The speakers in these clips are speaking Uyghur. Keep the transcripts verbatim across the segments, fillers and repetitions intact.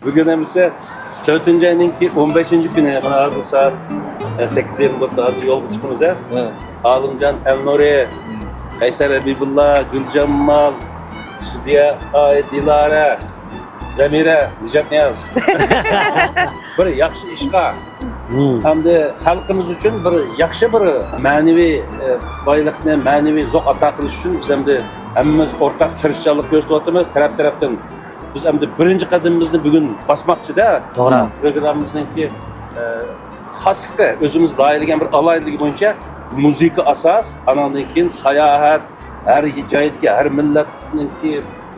بۈگۈن ھەممىسى تۆتىنچى ئاينىڭكى ئون بەشىنچى كۈنى، مانا ھازىر سائەت، ئە، سەككىز يېرىم بولۇپتۇ، ھازىر يولغا چىقىمىز، ھە؟ ھە. ئالىمجان ئەلنۇرى، قەيسەر ھەبىبۇللا، گۈلجامال، سۈدىيە، ئاي، دىلارە، زەمىرە، نىجاتنىياز. بىر ياخشى ئىشقا، ھەمدە خەلقىمىز ئۈچۈن بىر ياخشى بىر مەنىۋى، ئە، بايلىقنى، مەنىۋى زوق ئاتا قىلىش ئۈچۈن بىز ئەمدى ھەممىمىز ئورتاق تىرىشچانلىق كۆرسىتىۋاتىمىز، تەرەپ تەرەپتىن. بىز ئەمدى بىرىنچى قەدىمىمىزنى بۈگۈن باسماقچىدا. توغرا. پروگراممىمىزنىڭكى، ئە، خاسلىقى، ئۆزىمىز لايىھەلىگەن بىر ئالاھىدىلىكى بويىچە مۇزىكا ئاساس، ئاناندىن كېيىن ساياھەت، ھەر جايدىكى، ھەر مىللەتنىڭكى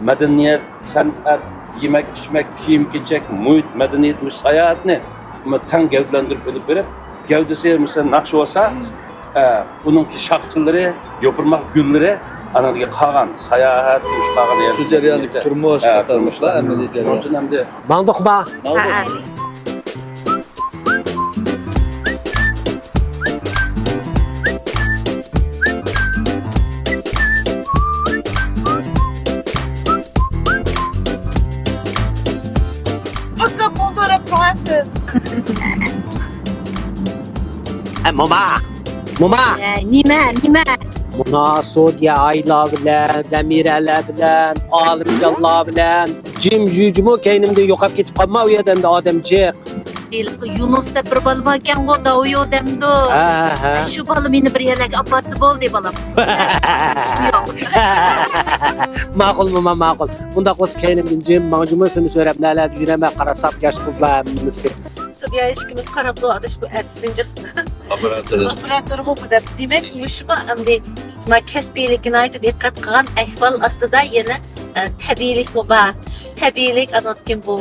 مەدەنىيەت، سەنئەت، يېمەك-ئىچمەك، كىيىم-كېچەك، مۇھىت، مەدەنىيەت، مۇشۇ ساياھەتنى تەڭ گەۋدىلەندۈرۈپ ئېلىپ بېرىپ، گەۋدىسى، مىسال، ناخشا بولسا، ئە، ئۇنىڭكى شاخچىلىرى، يوپۇرماق گۈللىرى، ئاناندىن كېيىن قالغان ساياھەت، مۇشۇ قالغان يەر، شۇ جەرياندىكى تۇرمۇش، ئە، قاتارلىقلار، تۇرمۇش. ئەمەلىي جەريان. شۇنىڭ ئۈچۈن ئەمدى ماڭدۇقما؟ ماڭدۇق. ھە، ھە. پاكا قوڭدۇرۇپ تۇرغانسىز. ئە، موما! موما! ئە، نېمە، نېمە؟ مانا سودىيە ئايلار بىلەن، زەمىرەلەر بىلەن، ئالىمجانلار بىلەن جىم جۇجۇمۇ كەينىمدىن يوقاپ كېتىپ قالما، ئۇ يەردە ئەمدى ئادەم جىق. ھېلىقى يۇنۇس دەپ بىر بالا باركەنغۇ، داۋيو دەمدۇ. ھە، ھە، ھە. شۇ بالا مېنى بىر يەرلەرگە ئاپارسا بولدى، بالام. باشقا ئىشىم يوق. ماقۇل، موما، ماقۇل. ئۇنداق بولسا كەينىمدىن جىم ماڭجىمۇ سېنى سۆرەپ نەلەردە يۈرەمەن، قارا ساپ ياش قىزلار ھەممىسى. سۈدىيە ئىككىمىز قاراپتۇ، ئاداش بۇ ئەتىسىدىن جىق. ئاپپاراتچىمۇ بۇ دەپ. دېمەك، مۇشۇمۇ ئەمدى ما كەسپىيلىككە ناھايىتى دىققەت قىلغان ئەھۋال ئاستىدا يەنە، ئە، تەبىئىيلىكمۇ بار. تەبىئىيلىك، ئاندىن كېيىن بۇ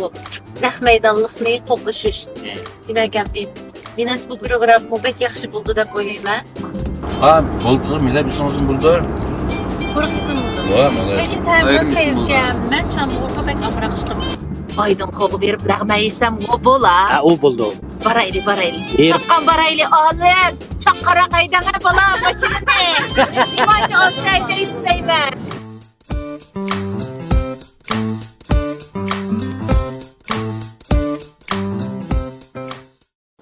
نەق مەيدانلىقنى قوغلىشىش. دېمەك، ئەمدى مېنىڭچە بۇ پروگراممىمۇ بەك ياخشى بولدى دەپ ئويلايمەن. ھا، بولدى، مىللەت ئىشىڭىزمۇ بولدى. قۇرۇق يېسىم بولدى. ۋا، مانا. لېكىن تەمىز پەيزگە مەن چامغۇرغا بەك ئامراق چىقىمەن. ئايدىڭ خوغا بېرىپ لەغمەن يېسەمغۇ بولا. ھە، ئۇ بولدى. بارايلى، بارايلى. بېرىپ. چاققان بارايلى، ئالىم. چاققانراق ھەيدەڭە بالا ماشىنىنى. نېمانچە ئاستا ھەيدەيسىز دەيمەن.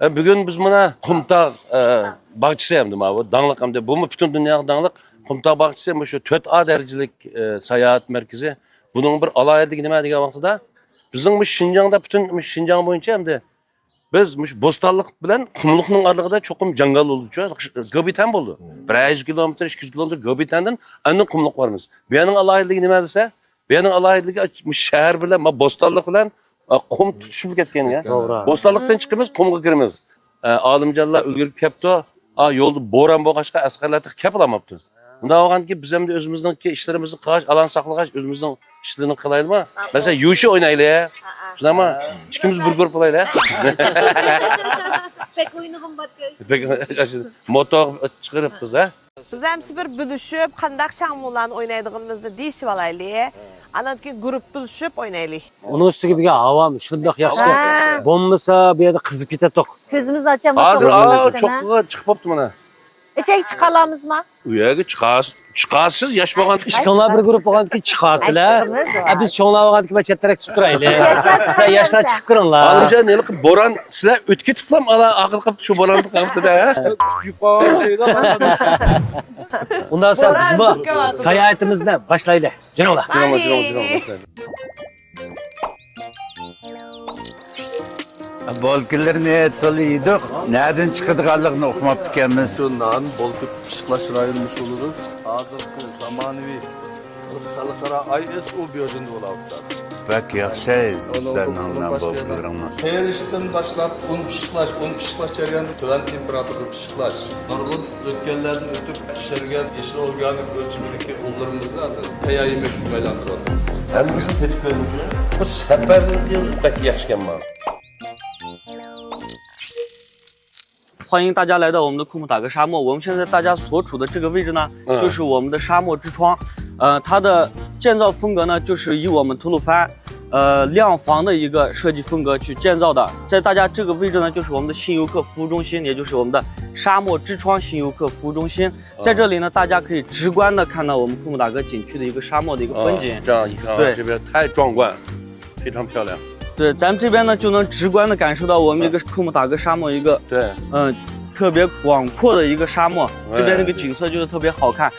ئە، بۈگۈن بىز مانا قۇمتاغ، ئە، باغچىسى ئەمدى ماۋۇ داڭلىق ئەمدى. بۇمۇ پۈتۈن دۇنياغا داڭلىق قۇمتاغ باغچىسى، مۇشۇ تۆت ئا دەرىجىلىك، ئە، ساياھەت مەركىزى. بۇنىڭ بىر ئالاھىدىلىكى نېمە دېگەن ۋاقتىدا، بىزنىڭ مۇشۇ شىنجاڭدا، پۈتۈن مۇشۇ شىنجاڭ بويىچە ئەمدى بىز مۇشۇ بوستانلىق بىلەن قۇملۇقنىڭ ئارىلىقىدا چوقۇم جاڭگال بولىدۇ، گوبىتەن بولىدۇ. بىر يۈز كىلومېتىر، ئىككى يۈز كىلومېتىر گوبىتەندىن ئاندىن قۇملۇق بارىمىز. بۇ يەرنىڭ ئالاھىدىلىكى نېمە دېسە، بۇ يەرنىڭ ئالاھىدىلىكى مۇشۇ شەھەر بىلەن، ما، بوستانلىق بىلەن، ئا، قۇم تۇتىشىپ كەتكەن يا. توغرا. بوستانلىقتىن چىقىمىز، قۇمغا كىرىمىز. ئا، ئالىمجانلار ئۈلگۈرۈپ كەپتۇ. ئا، يولدا بوران بولغاچقا ئەسقەرلەر تېخى كېلەلمەپتۇ. ئۇنداق بولغاندىكىن بىز ئەمدى ئۆزىمىزنىڭكى ئىشلىرىمىزنى قىلغاچ، ئالان ساقلىغاچ، ئۆزىمىزنىڭ ئىشلىرىنى قىلايلىما؟ مەسىلەن، يۇشى ئوينايلى. شۇنداقمۇ؟ ئىككىمىز بىر گۇرۇپپا بولايلى. بەك ئوينىغۇم باركەن. بەك، موتو چىقىرىپتىز، ھە؟ بىز ئەمسە بىر بۆلۈشۈپ، قانداق چاڭمۇلارنى ئوينايدىغىنىمىزنى دېيىشىۋالايلى. ئاندىن كېيىن گۇرۇپپا بۆلۈشۈپ ئوينايلى. ئۇنىڭ ئۈستىگە بىر ھاۋام شۇنداق ياخشى. ھە. بولمىسا بۇ يەردە قىزىپ كېتەتتۇق. كۆزىمىز ئاچالمىسا ھازىر، ئا، چوققىغا چىقىپ بوپتۇ مانا. ئەشەگە چىقالامىزما؟ ئۇ يەرگە چىقار-، چىقارسىز، ياش بولغان. ئىككىڭلار بىر گۇرۇپپا بولغاندىكىن چىقارسىلەر. ئە، بىچىقىمىز بار. ئە، بىز چوڭلار بولغاندىكىن مەن چەت تەرەپتە تۇرۇپ تۇرايلى. ياشلار سىلەر ياشلار چىقىپ كىرىڭلار. ئالىمجان، ھېلىقى بوران سىلەر ئۆتۈپ كېتىپلا ئالا ئاقىل قىلىپتۇ شۇ بوراندا قالىپتۇ-دە. ئۇنداق بولسا بىزمۇ ساياھىتىمىزنى باشلايلى. جۈرۈڭلار. جۈرۈڭلار، جۈرۈڭلار، جۈرۈڭلار. بولكىلىرىنى تولا يېدۇق. نەدىن چىقىدىغانلىقىنى ئۇقماپتىكەنمىز. شۇ نان بولكا پىششىقلاش رايونى مۇشۇ بولىدۇ. ھازىرقى زامانىۋى خەلقئارا ئاي ئېس ئۇ بيوجىندا بولاۋاتىدۇ. بەك ياخشى سىلەرنىڭ نان بولكىلىرىڭلار. قېرىشتىن باشلاپ ئۇن پىششىقلاش، ئۇن پىششىقلاش جەريانىدا تۆۋەن تېمپېراتۇرىدا پىششىقلاش. نۇرغۇن ئۆتكەللەردىن ئۆتۈپ پىشىرگەن يېشىل ئورگانىك ئۆلچىمىدىكى ئۇنلىرىمىزنى ھازىر تەييار يېمەكلىككە ئايلاندۇرۇۋاتىمىز. ھەممىسىنى تېتىپ كۆردۈڭىزمۇ؟ بۇ سەپەردىن كېيىن بەك ياخشىكەن ماڭا. 欢迎大家来到我们的库木塔格沙漠。我们现在大家所处的这个位置呢，嗯。就是我们的沙漠之窗。呃，它的建造风格呢，就是以我们吐鲁番呃，两房的一个设计风格去建造的。在大家这个位置呢，就是我们的新游客服务中心，也就是我们的沙漠之窗新游客服务中心。在这里呢，大家可以直观的看到我们库木达格景区的一个沙漠的一个风景。啊这样一看啊，对这边太壮观，非常漂亮。对，咱们这边呢就能直观的感受到我们一个库木达格沙漠一个对，嗯特别广阔的一个沙漠，这边那个景色就是特别好看。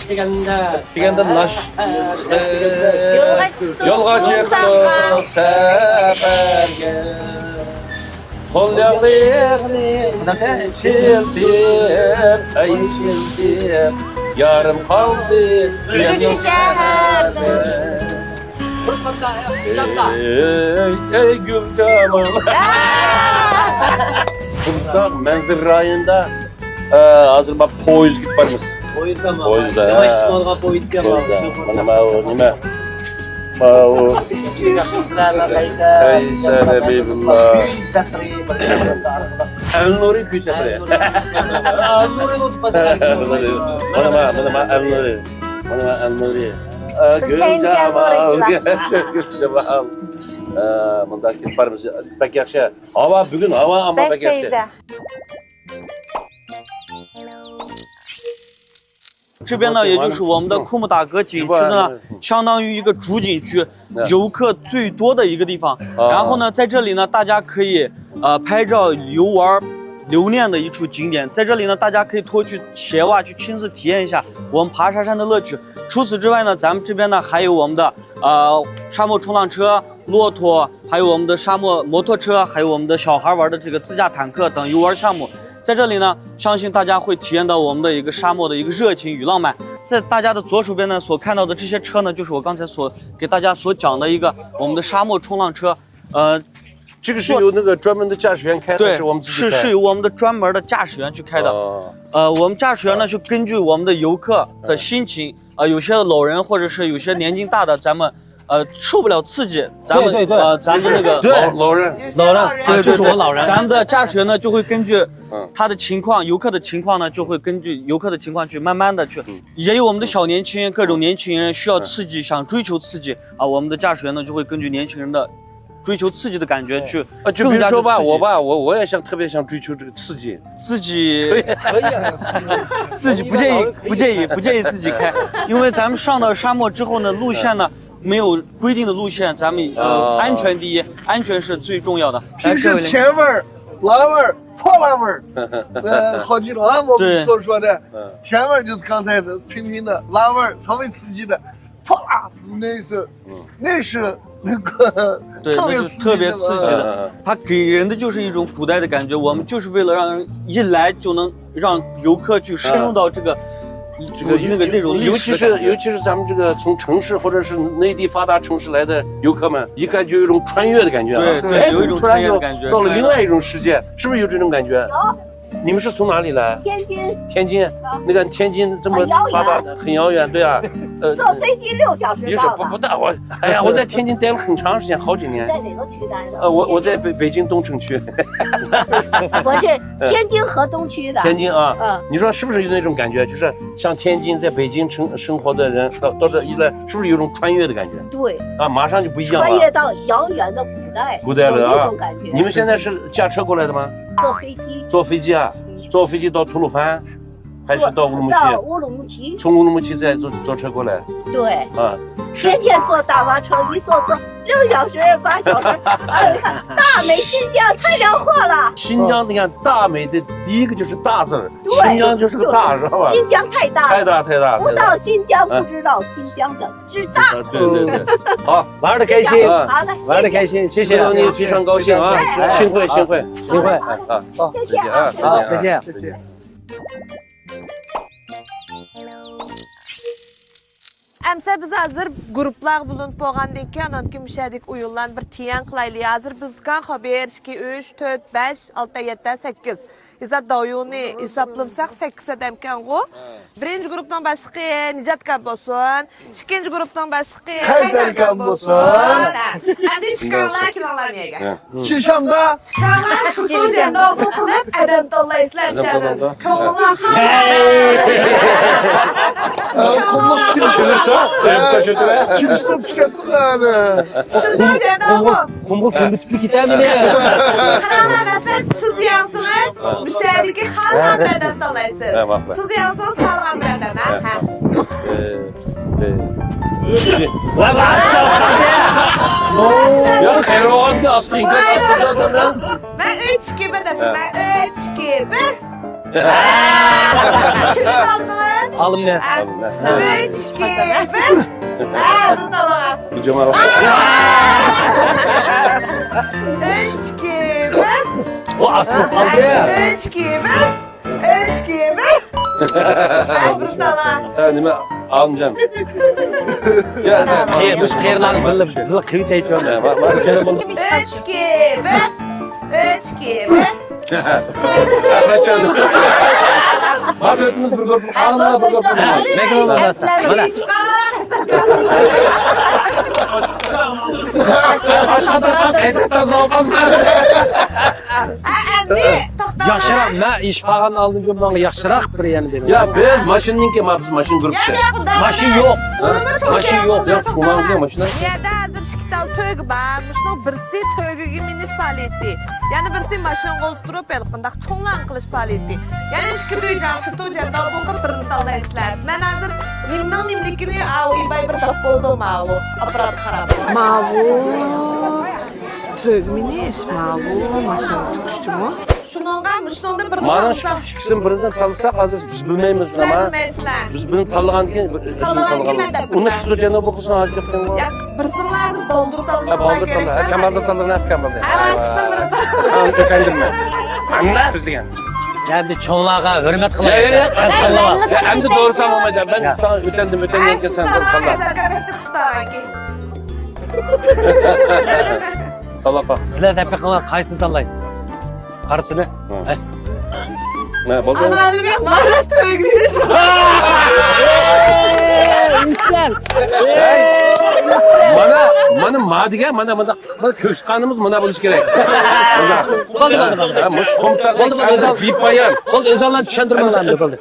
دېگەندە ناش يولغا چىقتۇق سەپەرگە. قولياغلىقنى ئىشلىتىپ، ئەي ئىشلىتىپ، يارىم قالدى يەنە شەھەردە. ئەي، ئەي گۈلجامال. بۇنداق مەنزىرە رايونىدا ئە، ھازىر ما پويىزغا كېتىپ بارىمىز. پويىزدا ما؟ پويىزدا. ياۋاش شىمالغا پويىزغا. پويىزدا. مانا ماۋۇ نېمە؟ ماۋۇ قەيسەر ھەبىبۇللا. ئەلنۇرى كۈي سەپىرى. مانا ما، مانا ما ئەلنۇرى. مانا ما ئەلنۇرى. ئە، گۈلجامال. گۈلجامال. ئە، مۇنداق كېتىپ بارىمىز. بەك ياخشى. ھاۋا بۈگۈن ھاۋا ئەمما بەك ياخشى. 这边呢，也就是我们的库木达格景区呢，相当于一个主景区，游客最多的一个地方。然后呢，在这里呢，大家可以呃拍照、游玩、留念的一处景点。在这里呢，大家可以脱去鞋袜去亲自体验一下我们爬沙山的乐趣。除此之外呢，咱们这边呢还有我们的呃沙漠冲浪车、骆驼，还有我们的沙漠摩托车，还有我们的小孩玩的这个自驾坦克等游玩项目。在这里呢，相信大家会体验到我们的一个沙漠的一个热情与浪漫。在大家的左手边呢，所看到的这些车呢，就是我刚才所给大家所讲的一个我们的沙漠冲浪车。呃，这个是由那个专门的驾驶员开，还对，是我们自己开？是是由我们的专门的驾驶员去开的。哦，呃，我们驾驶员呢是根据我们的游客的心情，呃，有些老人或者是有些年纪大的，咱们呃受不了刺激，咱们对对对呃咱们那个对老老人，老人，对，就是我老人。咱们的驾驶员呢就会根据嗯他的情况，游客的情况呢就会根据游客的情况去慢慢的去，也有我们的小年轻，各种年轻人需要刺激，想追求刺激啊，我们的驾驶员呢就会根据年轻人的追求刺激的感觉去啊，就比更加的如说吧，刺激我吧，我我也想特别想追求这个刺激。自己可以啊，自己不建议不建议不建议自己开，因为咱们上到沙漠之后呢，路线呢没有规定的路线，咱们呃哦安全第一，安全是最重要的。平时甜味儿、辣味儿、破辣味儿，呃，好几种啊，我对们所说的嗯甜味儿就是刚才的平平的，辣味儿稍微刺激的，破辣那是那是那个对，特别那就特别刺激的。的，它给人的就是一种古代的感觉。我们就是为了让人一来就能让游客去深入到这个这个那个那种历尤其史的感觉。是尤其是咱们这个从城市或者是内地发达城市来的游客们，一看就有一种穿越的感觉啊。对对哎，有一种怎么突然就穿越的感觉到了穿越另外一种世界，是不是有这种感觉？有。你们是从哪里来？天津天津。那个天津这么很遥远发达，很遥远，对啊。呃，坐飞机六小时也是到的。不不到我，哎呀，我在天津待了很长时间，好几年。在哪个区待的？呃，我我在北北京东城区。我是天津河东区的。天津啊，嗯，你说是不是有那种感觉？就是像天津在北京生生活的人，到到这一来，是不是有种穿越的感觉？对，啊，马上就不一样了。穿越到遥远的古代，古代了啊有那种感觉。你们现在是驾车过来的吗？坐飞机，坐飞机啊？坐飞机到吐鲁番，还是到乌鲁木齐？到乌鲁木齐？从乌鲁木齐再坐坐车过来对，啊？天天坐大巴车，一坐坐六小时、八小时，哎呀，大美新疆太辽阔了。新疆，你看大美的第一个就是大字儿，对，新疆就是个大，知道吧？新疆太大了，太大太大，不到新疆嗯不知道新疆的之大。啊，对对对，好，玩的开心，啊好的，玩的开心，谢谢。看到你非常高兴啊，幸会幸会幸会。啊，谢谢啊，啊，好，再见。再见。 ئەمسە بىز ھازىر گۇرۇپپىلارغا بۆلۈنۈپ بولغاندىن كېيىن، ئاندىن كېيىن مۇشۇ يەردىكى ئويۇنلارنى بىر تەييار قىلايلى. ھازىر بىز كان خابېر ئىككى، ئۈچ، تۆت، بەش، ئالتە، يەتتە، سەككىز. ھېساب داۋيۇنى ھېسابلىمىساق، سەككىز ئادەمكەنغۇ. بىرىنچى گۇرۇپنىڭ باشلىقى نىجاتكان بولسۇن. ئىككىنچى گۇرۇپنىڭ باشلىقى قەيسەركان بولسۇن. ئەمدى چىقىڭلار، كېلىڭلار مۇ يەرگە. چىشامدا. چىقىڭلار، شۇ جەنداۋۇ قىلىپ ئادەم تاللايسىلەر. كۆڭۈڭلار خالىغان. قۇملۇق چىرىسا، چىرىسا تۈكەتتۇق ئەنە. شۇنداق جەنداۋۇ. قۇمغا كۆمۈتۈپ كېتەمدى. قاراڭلار، مەسىلەن، سىز يەڭسىڭىز، مۇشۇ يەردىكى خالىغان بىر ئادەم تاللايسىز. سىز يەڭسىڭىز، خالىغان بىر ئادەم، ھە؟ ۋاي، ۋاي، ياق، خەير بولغانكى، ئاستا ئىنكاس، ئاستا. مەن ئۈچ، ئىككى، بىر دەپ، مەن ئۈچ، ئىككى، بىر. كىمنى تاللىدىڭىز؟ ئالىمنى. ئۈچ، ئىككى، بىر. ھە، بىر تاللا. ئۈچ، ئىككى، بىر. ئۇ ئاسىلىپ قالدى. ئۈچ، ئىككى، بىر. ئۈچ، ئىككى، بىر. ھە، بىر تاللا. ھە، نېمە، ئالىمجان. يا، قېرىلارنى بىللە، بىللە قىلىۋېتەيچۇ. ئۈچ، ئىككى، بىر. ئۈچ، ئىككى، بىر. ئەھمەتجان. مانا تۆتىمىز بىر گۇرۇپپا. قالغانلار بىر گۇرۇپپا. مانا. ئاشقاتاشقان قەيسەر تازا ئوقۇڭلار. ياخشىراق، مەن ئىش قالغان ئالدىنچۇ ماڭا ياخشىراق بىر يەنە بېرىڭ. يا، بىز ماشىنىنىڭكى، ما، بىز ماشىنا گۇرۇپپىسى. ماشىنا يوق. ماشىنا يوق. يا، بۇ ماشىنا. بۇ يەردە ھازىر ئىككى تال تۆگە بار. مۇشۇنىڭ بىرسى تۆگىگە مىنىش پائالىيىتى. يەنە بىرسى ماشىنىغا ئولتۇرۇپ ھېلىقانداق چوڭلارنى قىلىش پائالىيىتى. يەنە ئىككى تۈي جاڭشىتۇ جەنداۋ بولۇپ بىرنى تاللايسىلەر. مەن ھازىر نېمىنىڭ نېمىلىكىنى ئاۋۇ ئىباي بىر تاپ بولدۇم ئاۋۇ ئاپپاراتقا قاراپ. ماۋۇ تۆگە مىنىش، ماۋۇ ماشىنىغا چىقىشچىمۇ؟ شۇنىڭغا مۇشۇنىڭدا بىرنى مانا تاللىساق. ئىككىسىنى بىرىدىن تاللىساق، ھازىر بىز بىلمەيمىز، سىلەر ئەمما بىلمەيسىلەر. بىز بىرنى تاللىغاندىن كېيىن بىر، تاللىغاندىن كېيىن مەن دەپ ئۇنى بىلىمەن. شۇ جەناب ئوقۇسىڭ ھاجەت يوق دەڭ. ياق، بىرسىڭلار ھازىر بالدۇر تاللىشىڭلار كېرەك. بالدۇر تاللا. سەن بالدۇر تاللا، نەپكەن بالدۇر. ھە، مانا ئىككىسىنى بىرنى تاللا. ساڭا ئۆتەندۈرمە. ئەمدى چوڭلارغا ھۆرمەت قىلايلى. يا، يا، يا. سەن تاللا. يا، ئەمدى دورىسى بولمايدۇ. مەن ساڭا ئۆتەندىم، ئۆتەندىم دېسەم، سەن تاللا. تاللاپ باق. سىلەر دەپ بېقىڭلار، قايسىنى تاللاي؟ قارىسىنى. ھە. مانا، بولدى. ئانا، مانا تۆگىلىش. مانا، مانا ما دېگەن، مانا، مانا، مانا كۆكسى قانىمىز مانا بولۇشى كېرەك. مانا. بولدى، بولدى، بولدى. ھە، مۇشۇ قۇمتاق بولدى، بولدى، ئۆزۈڭ. بىپايان. بولدى، ئۆزۈڭلار چۈشەندۈرمەڭلار ئەمدى، بولدى.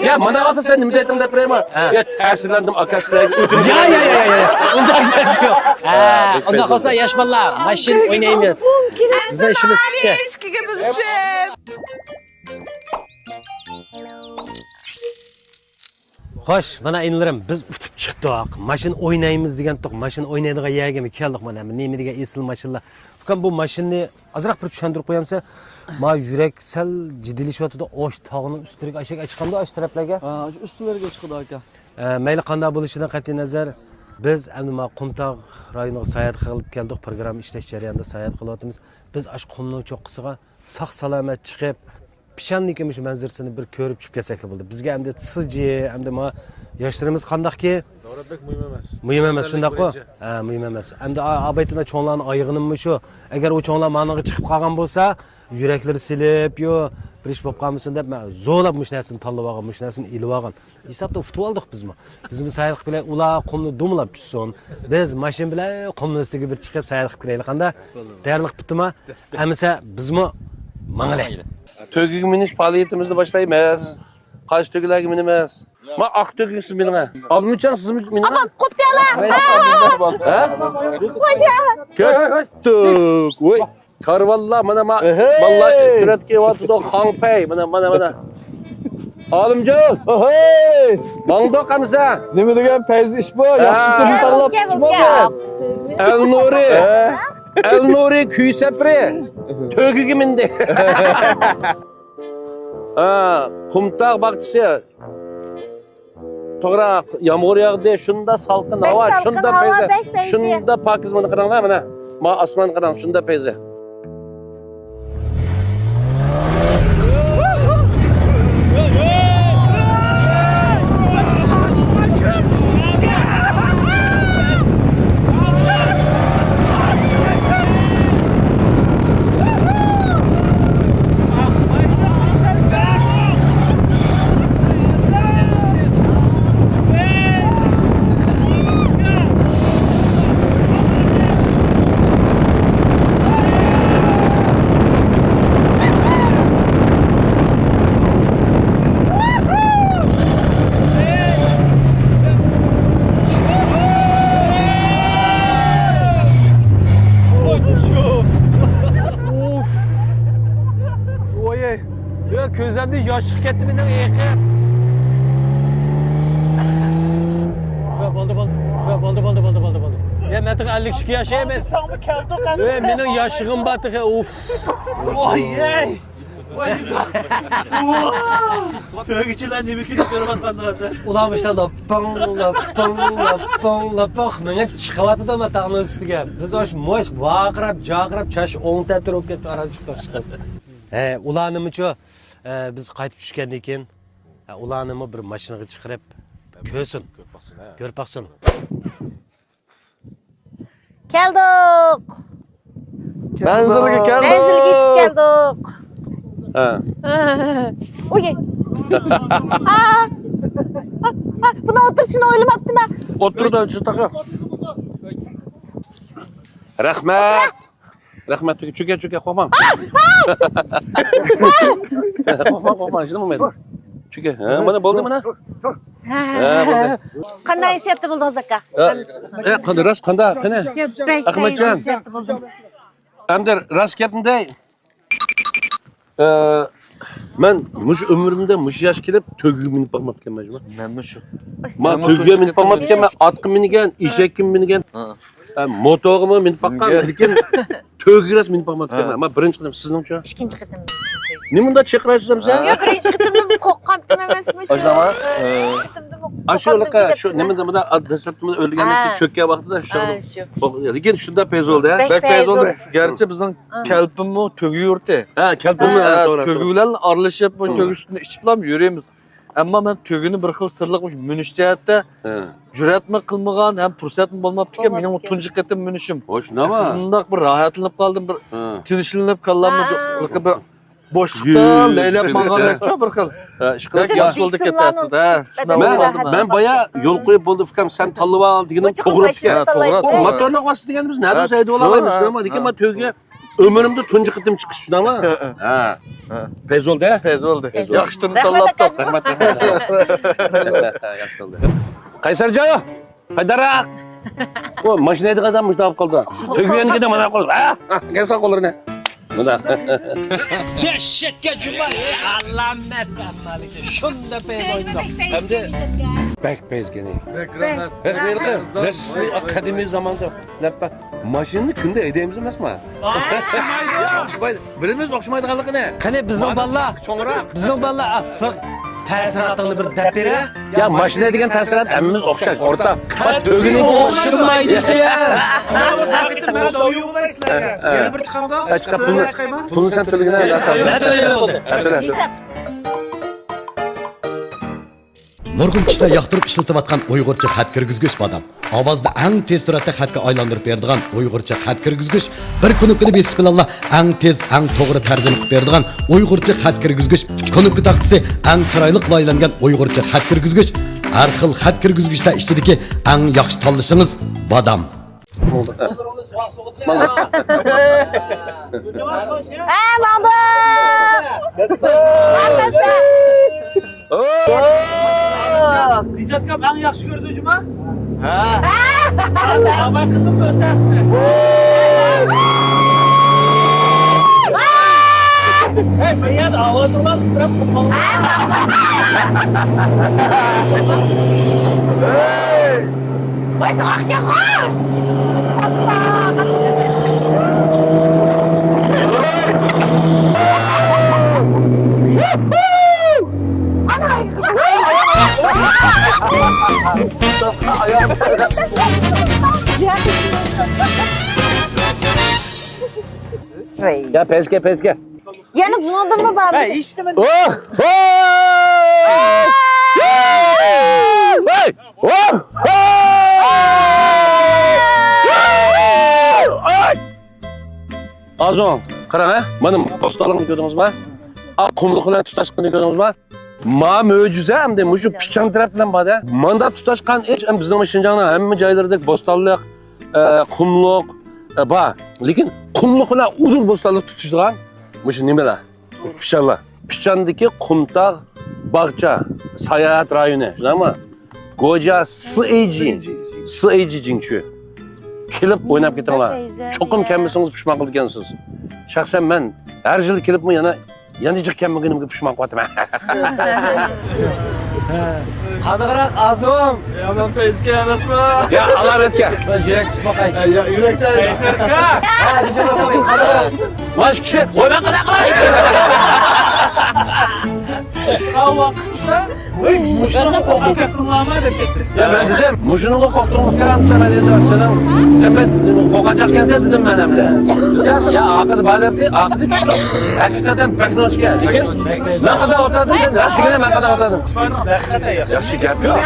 يا، مانا بولسا سەن نېمە دەيتتىڭ دەپ بېرەيمۇ؟ ھە. يا، تەسىرلەندىم، ئاكا، سىلەرگە ئۆتۈنۈش. يا، يا، يا، يا، يا. ئۇنداق گەپ يوق. ھە، ئۇنداق بولسا، ياش بالىلار، ماشىنا ئوينايمىز. بىزنىڭ ئىشىمىز پۈتتى. خوش، مانا ئىنىلىرىم، بىز ئۇتۇپ چىقتۇق. ماشىنا ئوينايمىز دېگەنتۇق، ماشىنا ئوينايدىغان يەرگىمۇ كەلدۇق. مانا نېمە دېگەن ئېسىل ماشىنىلار. ئۇكام، بۇ ماشىنىنى ئازراق بىر چۈشەندۈرۈپ قويامسەن؟ ما يۈرەك سەل جىددىيلىشىۋاتىدۇ. ئوش تاغنىڭ ئۈستىگە ئاشۇ ئەچىقامدۇ، ئاشۇ تەرەپلەرگە؟ ھە، ئاشۇ ئۈستىلەرگە چىقىدۇ، ئاكا. ئە، مەيلى قانداق بولۇشىدىن قەتئىينەزەر، بىز ئەمدى ما قۇمتاغ رايونىغا ساياھەت قىلىپ كەلدۇق. پروگرامما ئىشلەش جەريانىدا ساياھەت قىلىۋاتىمىز. بىز ئاشۇ قۇمنىڭ چوققىسىغا ساق-سالامەت چىقىپ، پىشاندىكى مۇشۇ مەنزىرىسىنى بىر كۆرۈپ چۈشۈپ كەلسەكلا بولدى. بىزگە ئەمدى سىجى، ئەمدى ما ياشلىرىمىز قانداقكى؟ دورا بەك مۇھىم ئەمەس. مۇھىم ئەمەس، شۇنداققۇ؟ ھە، مۇھىم ئەمەس. ئەمدى ئا-، ئابايتىنا چوڭلارنى ئايىغىنىممۇ شۇ. ئەگەر ئۇ چوڭلار مانىڭغا چىقىپ قالغان بولسا، يۈرەكلىرى سېلىپ، يو، بىر ئىش بولۇپ قالمىسۇن دەپ، مەن زورلاپ مۇشۇ نەرسىنى تاللىۋالغان، مۇشۇ نەرسىنى ئېلىۋالغان. ھېسابتا ئۇتۇۋالدۇق بىزمۇ. بىزمۇ ساياھەت قىلىپ كېلەي، ئۇلار قۇمنى دومىلاپ چۈشسۇن. بىز ماشىنا بىلەن قۇمنىڭ ئۈستىگە بىر چىقىپ ساياھەت قىلىپ كېلەيلى، قانداق؟ تەييارلىق پۈتتىما؟ ئەمىسە بىزمۇ ماڭىلى. تۆگىگە مىنىش پائالىيىتىمىزنى باشلايمىز. قايسى تۆگىلەرگە مىنىمىز؟ ما ئاق تۆگىگە سىز مىنىڭ. ئابلىمجان، سىزمۇ مىنىڭ. ئاپام، قوپتى ئالا. ھە؟ كەتتۇق. ۋاي. كارۋانلار، مانا، ما، ئەھەي! بالىلار سۈرەتكە كېلىۋاتىدۇ، خاڭپەي، مانا، مانا، مانا. ئالىمجان! ئەھەي! ماڭدۇق ئەمىسە! نېمە دېگەن پەيزى ئىش بۇ؟ ھە. ياخشى تۈرنى تاللاپ چىقىپتىمۇ بۇ؟ ئەلنۇرى! ھە. ئەلنۇرى كۈي سەپىرى! تۆگىگە مىندى! ھە، قۇمتاغ باغچىسى. توغرا، يامغۇر ياغدى، شۇندا سالقىن ھاۋا، شۇندا پەيزى، شۇندا پاكىز، مانا قاراڭلار، مانا، ما ئاسمانغا قاراڭ، شۇندا پەيزى. ياشلىق كەتتى مېنىڭ ئېقىم. بولدى، بولدى، بولدى، بولدى، بولدى، بولدى. يا، مەن تېخى ئەللىك ئىككى ياش، ئەي، مەن. ساڭمۇ كەلدۇق، ئەي، مېنىڭ ياشلىقىم بار تېخى، ئۇف. ۋاي، ئەي. ۋاي، تۆگىچىلەر نېمە كۈنى كۆرۈۋاتقان ھازىر؟ ئۇلار مۇشۇنداق لوپپاڭ، لوپپاڭ، لوپپاڭ، لوپپاڭ مېڭىپ چىقىۋاتىدۇ ما تاغنىڭ ئۈستىگە. بىز ئاشۇ مۇش ۋارقىراپ، جارقىراپ، چاش ئوڭ تەتۈر بولۇپ كەتتى، ئاران چىقتۇق، چىقىپ. ھە، ئۇلارنىمۇچۇ، ئە، بىز قايتىپ چۈشكەندىن كېيىن، ئە، ئۇلارنىمۇ بىر ماشىنىغا چىقىرىپ كۆرسۇن. كۆرۈپ باقسۇن، ھە. كۆرۈپ باقسۇن. كەلدۇق. مەنزىلگە كەلدۇق. مەنزىلگە يېتىپ كەلدۇق. ھە. ئوي. ئا، ئا، ئا، بۇنىڭ ئولتۇرۇشىنى ئويلىماپتىمەن. ئولتۇرىدۇ، شۇ تاقا. رەھمەت. رەھمەت، چۆكە، چۆكە، قورقماڭ. قورقماڭ، قورقماڭ، ھېچنېمە بولمايدۇ. چۆكە. ھە، مانا بولدى، مانا. ھە، بولدى. قانداق ھېسسىياتتا بولدىڭىز، ئاكا؟ ھە، ھە، قانداق، راست، قانداق، قېنى؟ يا، بەك ئەخمەتجان. ھېسسىياتتا بولدۇم. ئەمدى راست گەپنى دەي. ئە، مەن مۇشۇ ئۆمرۈمدە مۇشۇ ياشقا كېلىپ تۆگىگە مىنىپ باقماپتىكەنمەن جۇما. مەنمۇ شۇ. ما مەنمۇ تۆگىگە مىنىپ باقماپتىكەنمەن. ئاتقا مىنگەن، ئېشەككە مىنگەن. ھە. ئە، موتورغىمۇ مىنىپ باققان، لېكىن تۆگىگە راست مىنىپ باقماپتىكەنمەن. ھە. ما بىرىنچى قېتىم، سىزنىڭچۇ؟ ئىككىنچى قېتىم. نېمە ئۇنداق چىرقىرايسىز ئەمسە؟ ياق، بىرىنچى قېتىمدىمۇ قورققانتىم ئەمەسمۇ شۇ. ئاشۇنداقمۇ؟ ئىككىنچى قېتىمدىمۇ ئاشۇ قورققانتىم ھېلىقى شۇ دېدىم. نېمىدە، مۇنداق دەسلەپتە ئۆلگەندىن كېيىن چۆككەن ۋاقتىدا شۇ. ھە، شۇ. لېكىن شۇنداق پەيز بولدى، ھە؟ بەك پەيز بولدى. گەرچە بىزنىڭ كەلپىنمۇ تۆگە يۇرتى. ھە، كەلپىنمۇ، ھە، توغرا، توغرا. تۆگە بىلەن ئارىلىشىپ، مۇشۇ تۆگە ئۈستىدە ئىچىپلام يۈرىمىز. ئەمما مەن تۆگىنى بىر خىل سىرلىق مۇشۇ مۈنۈش جەھەتتە جۈرئەتمۇ قىلمىغان ھەم پۇرسەتمۇ بولماپتىكەن. مېنىڭ بۇ تۇنجى قېتىم مۈنۈشۈم. ھوش، نېمە؟ شۇنداق بىر راھەتلىنىپ قالدىم، بىر تىنچلىنىپ، كاللاممۇ بىر بوشلۇقتا لەيلەپ ماڭغاندەكچۇ بىر خىل. ھە، ئىشقىلىپ بەك ياخشى بولدى كەتتى ئەسلىدە. مەن، مەن بايا يول قويۇپ بولدى ئۇكام، سەن تاللىۋال دېگىنىم توغرا ئىكەن. ھە، توغرا، توغرا. موتورنى ئاۋاز دېگەننى بىز نەدە ھەيدىۋالالايمىز، نېمە؟ لېكىن مەن تۆگىگە ئۆمرۈمدە تۇنجى قېتىم چىقىش، شۇنداقمۇ؟ ھە، ھە. ھە. پەيز بولدى، ھە؟ پەيز بولدى. ياخشى تۈرنى تاللاپتۇق. رەھمەت، رەھمەت. ياخشى بولدى. قەيسەرجان! قايتاراق! ئۇ ماشىنا ھەيدىگەن ئادەم مۇشۇنداق بولۇپ قالدى. تۆگىگەن مانا قالدى. ھە؟ كەلسە قوللىرىنى. مۇنداق. دەھشەتكە جۇما، ئەي ئالامەت. شۇنداق پەيز ئوينىدۇق. ئەمدى بەك پەيز كېنى. بەك رەھمەت. رەسمىي قىلىپ، رەسمىي قەدىمىي زاماندا. ماشىنىنى كۈندە ھەيدەيمىز ئەمەسمۇ؟ ئوخشىمايدۇ. بىلىمىز ئوخشىمايدىغانلىقىنى. قېنى بىزنىڭ بالىلار، چوڭراق. بىزنىڭ بالىلار، بىر تەسىراتىڭنى بىر دەپ بېرە. يا، ماشىنا دېگەن تەسىرات ھەممىمىز ئوخشاش، ئورتاق. تۆگىنىڭكى ئوخشىمايدىكەن. مەن داۋيۇ بولاي سىلەرگە. يەنە بىر چىقامدۇ؟ چىقار، پۇلنى، پۇلنى سەن تۆلىگىن. مەن تۆلەي. نۇرغۇن كىشىلەر ياقتۇرۇپ ئىشلىتىۋاتقان ئۇيغۇرچە خەت كىرگۈزگۈچ بادام. ئاۋازنى ئەڭ تېز سۈرئەتتە خەتكە ئايلاندۇرۇپ بېرىدىغان ئۇيغۇرچە خەت كىرگۈزگۈچ بىر كۇنۇپكىنى بېسىش بىلەنلا ئەڭ تېز، ئەڭ توغرا تەرجىمە قىلىپ بېرىدىغان ئۇيغۇرچە خەت كىرگۈزگۈچ. كۇنۇپكا تاختىسى ئەڭ چىرايلىق لايىھەلەنگەن ئۇيغۇرچە خەت كىرگۈزگۈچ. ھەر خىل خەت كىرگۈزگۈچلەر ئىچىدىكى ئەڭ ياخشى تاللىشىڭىز بادام. ھە، ماڭدۇق. نىجاتكام ئەڭ ياخشى كۆردى جۇما. ھە. ئاۋاز قىلدىم ئۆتەسىنى. ھەي، بۇ يەردە ئاۋازىڭلار تىترەپ قالماڭلار. يا پەسكە، پەسكە. يەنە بۇنىڭدىنمۇ بار. ھە، ھېچنېمە. ئوھ! ھوي! ھوي! ھوي! ھوي! ھوي! ھوي! ئازۇڭ، قاراڭ ھە، مانا بوستانلىقنى كۆردىڭىزمۇ؟ ئا، قۇملۇق بىلەن تۇتاشقىنى كۆردىڭىزمۇ؟ ما مۆجىزە ئەمدى مۇشۇ پىچان تەرەپ بىلەن بار-دە. ماندا تۇتاشقان ئىش، ئەم، بىزنىڭ شىنجاڭنىڭ ھەممە جايلىرىدەك بوستانلىق، ئە، قۇملۇق، ئە، بار. لېكىن قۇملۇق بىلەن ئۇدۇل بوستانلىق تۇتىشىدىغان مۇشۇ نېمىلەر؟ پىچانلار. پىچاندىكى قۇمتاغ باغچە ساياھەت رايونى، شۇنداقمۇ؟ گوجيا سىئېيجى، سىئېيجى جىڭچۈ. كېلىپ ئويناپ كېتىڭلار. چوقۇم كەلمىسىڭىز پۇشمان قىلىدىكەنسىز. شەخسەن مەن ھەر يىل كېلىپمۇ يەنە يەنە جىق كەلمىگىنىمگە پۇشمان قىلىۋاتىمەن. قانىغىراق ئازۇم. يا، مەن پەيزكە ئەمەسمۇ؟ يا، ئالامەتكە. مەن يۈرەك تۇتماقاي. يا، يۈرەك چاي. پەيزكە. ھە، نېمە بولسا، قانىغىراق. باش كىشى، ۋاي، مەن قانداق قىلاي؟ ساۋاقتا. ۋاي، مۇشۇنىڭغا قورقۇپ كەتتىڭلارمۇ دەپ كەتتى. يا، مەن دېدىم، مۇشۇنىڭغا قورقتۇڭمۇ كەلسە، مەن ئېيتىمەن، سېنىڭ سەن قورقاچاق ئىكەنسەن دېدىم مەن ئەمدى. يا، ئارقىدا بار دەپتۇ، ئارقىدا چۈشتۇق. ھەقىقەتەن بەك نوچكەن. لېكىن مەن قانداق ئولتۇردۇم، سەن راست دېگىنە مەن قانداق ئولتۇردۇم. ياخشى گەپ يوق.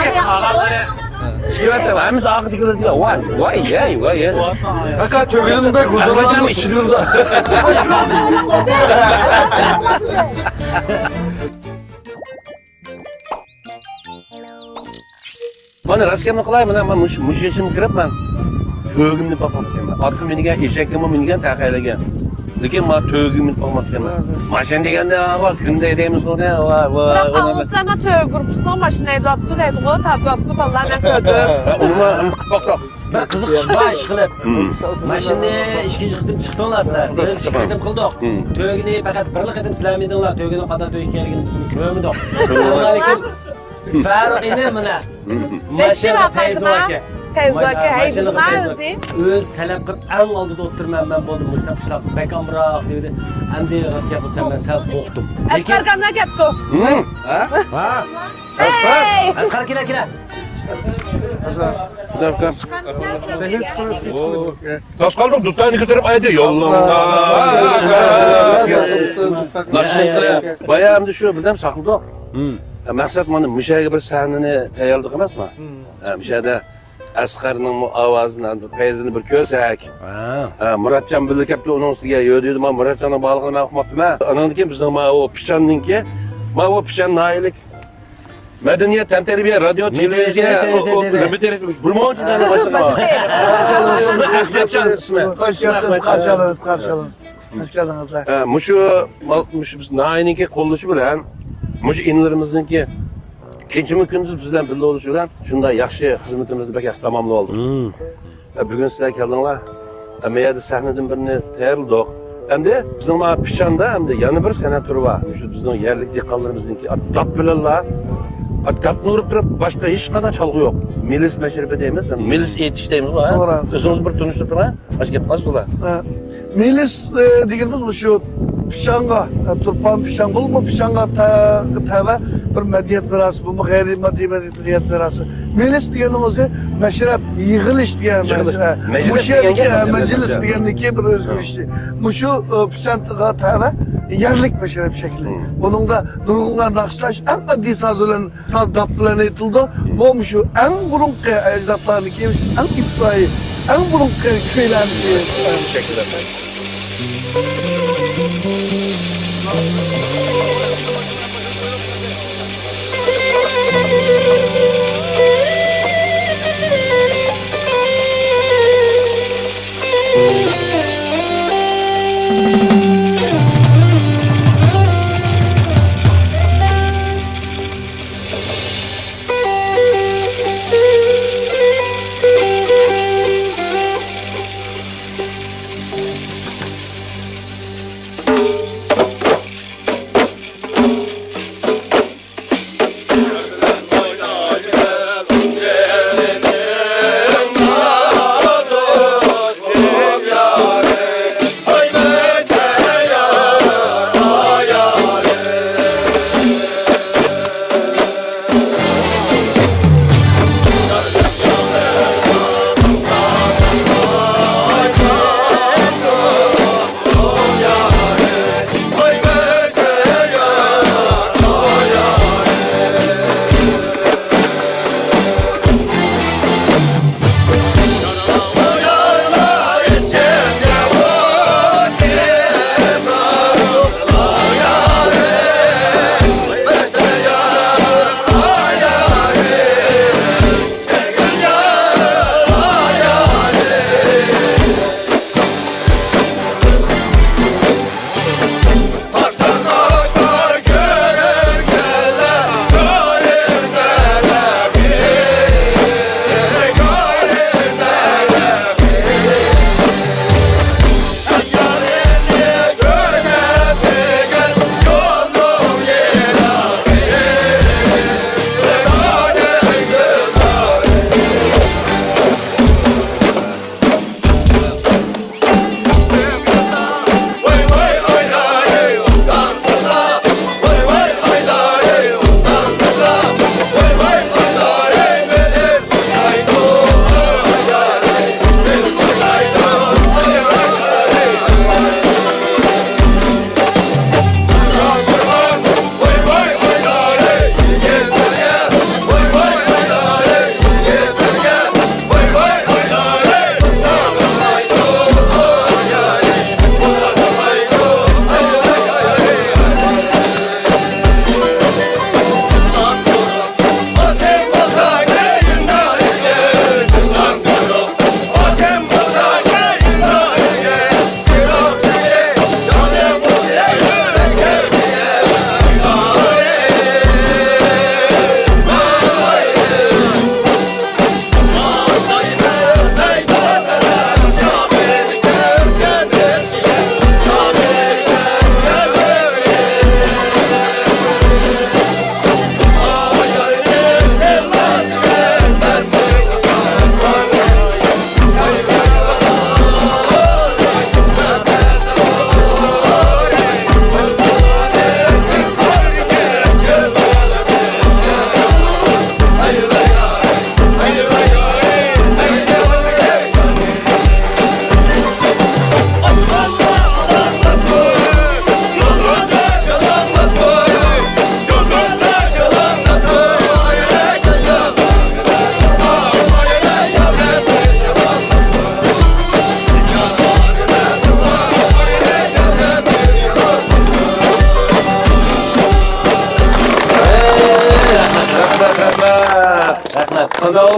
ئىككى ھەممىسى ئارقىدىكىلەر دېگەن، ۋاي، ۋاي، ھەي، ۋاي، ھەي. ئاكا، تۆگىنىڭ بەك ھۇزۇرلانغان ئىچىدە. مانا راست گەپنى قىلاي، مانا مەن مۇشۇ، مۇشۇ يېشىمغا كىرىپ مەن تۆگىمنى باقماپتىكەنمەن. ئاتقا مىنگەن، ئېشەككىمۇ مىنگەن تەخەيلىگەن. لېكىن مانا تۆگىمنى باقماپتىكەنمەن. ماشىنا دېگەندە ۋا كۈندە ھەيدەيمىز غۇ دە، ۋا، ۋا، بىراق ۋا. ئاڭلىسام، مەن تۆگە گۇرۇپپىسىنىڭ ماشىنا ھەيدەپ ئاتىدۇ دەيدىغۇ، تاپىۋاپتۇ بالىلار، مەن كۆردۈم. ھە، ئۇنىمۇ ئېنىق قىلىپ باقتۇق. بىر قىزىقىش بار، ئىشقىلىپ. ماشىنىنى ئىككىنچى قېتىم چىقتىڭلار سىلەر. بىز ئىككى قېتىم قىلدۇق. تۆگىنى پەقەت بىرلا قېتىم سىلەرمىدىڭلار. تۆگىنىڭ قانداق تۆگە ئىكەنلىكىنى بىز كۆرمىدۇق. ئەمما لېكىن پەرق ئىنى مانا. ماشىنا پەيزى ئاكا. پەيزى ئاكا، ماشىنا ھەيدىدىما پەيزى ئاكا. ئۆزى؟ ئۆزى تەلەپ قىلىپ، ئەڭ ئالدىدا ئولتۇرىمەن مەن، بولدى، مۇشۇنداق ئىشلار بەك ئامراق دېدى. ئەمدى راست گەپ قىلسام، مەن سەل قورقتۇم. ئەسقەر قانداق كەپتۇ؟ ھە؟ ھە؟ ھەي! ئەسقەر، كېلە، كېلە. تاس قالدۇق، دۇتاننى كۆتۈرۈپ ئايدى. يوللامدا. بايا ئەمدى شۇ بىردەم ساقلىدۇق. مەقسەت مانا مۇشۇ يەرگە بىر سەھنىنى تەييارلىدۇق ئەمەسمۇ؟ ھە، مۇشۇ يەردە ئەسقەرنىڭ ئاۋازىنى، پەيزىنى بىر كۆرسەك. ھە، مۇراتجان بىللە كەپتۇ ئۇنىڭ ئۈستىگە. يۆ دېدى، ما مۇراتجاننىڭ بارلىقىنى مەن ئۇقماپتىمەن. ئانان كېيىن بىزنىڭ ماۋۇ پىچاننىڭكى، ماۋۇ پىچان ناھىيەلىك مەدەنىيەت، تەنتەربىيە، رادىيو، تېلېۋىزىيە، رېپېتىتور بىر مۇنچە نەرسە باشلىغان. خۇش كەپسىز، قارشى ئالىمىز، قارشى ئالىمىز. خۇش كەلدىڭىزلەر. ھە، مۇشۇ، مۇشۇ بىز ناھىيەنىڭكى قوللىشى بىلەن، مۇشۇ ئىنىلىرىمىزنىڭكى كېچىمۇ كۈندۈز بىز بىلەن بىللە بولۇشى بىلەن شۇنداق ياخشى خىزمىتىمىزنى بەك ياخشى تاماملىۋالدۇق. ھە، بۈگۈن سىلەر كەلدىڭلار. ھە، مەيەردە سەھنىدىن بىرنى تەييارلىدۇق. ئەمدى بىزنىڭ مانا پىشاندا ئەمدى يەنە بىر سەنئەت تۈرى بار. مۇشۇ بىزنىڭ يەرلىك دېھقانلىرىمىزنىڭكى داپ بىلەنلا، داپنى ئۇرۇپ تۇرۇپ باشقا ھېچقانداق چالغۇ يوق. مېلىس مەشرىپى دەيمىز، مېلىس ئېيتىش دەيمىزغۇ، ھە؟ توغرا. ئۆزىڭىز بىر تونۇشتۇرۇپ بېرىڭ. ئاشۇ گەپ قالسا بولا. ھە. مېلىس، ئە، دېگىنىمىز مۇشۇ پىشانغا، ئە، تۇرپان پىشان بولۇپمۇ پىشانغا تە-، تەۋە بىر مەدەنىيەت مىراسى، بۇمۇ غەيرىي ماددىي مەدەنىيەت مىراسى. مېلىس دېگەننىڭ ئۆزى مەشرەپ، يىغىلىش دېگەن يىغىلىش. مەشرەپ. مەجلىس مۇشۇ دېگەنگە يەردىكى، ھە، مەجلىس دېگەندىكى بىر ئۆزگىرىشى. مۇشۇ، ئە، پىشانغا تەۋە يەرلىك مەشرەپ شەكلى. بۇنىڭدا نۇرغۇنلىغان ناخشىلار ئەڭ ئاددىي ساز بىلەن ساز داپ بىلەن ئېيتىلىدۇ. بۇ مۇشۇ ئەڭ بۇرۇنقى ئەجدادلارنىڭكى، ئەڭ ئىپتىدائىي، ئەڭ بۇرۇنقى كۈيلەرنىڭكى شەكىللەنگەن.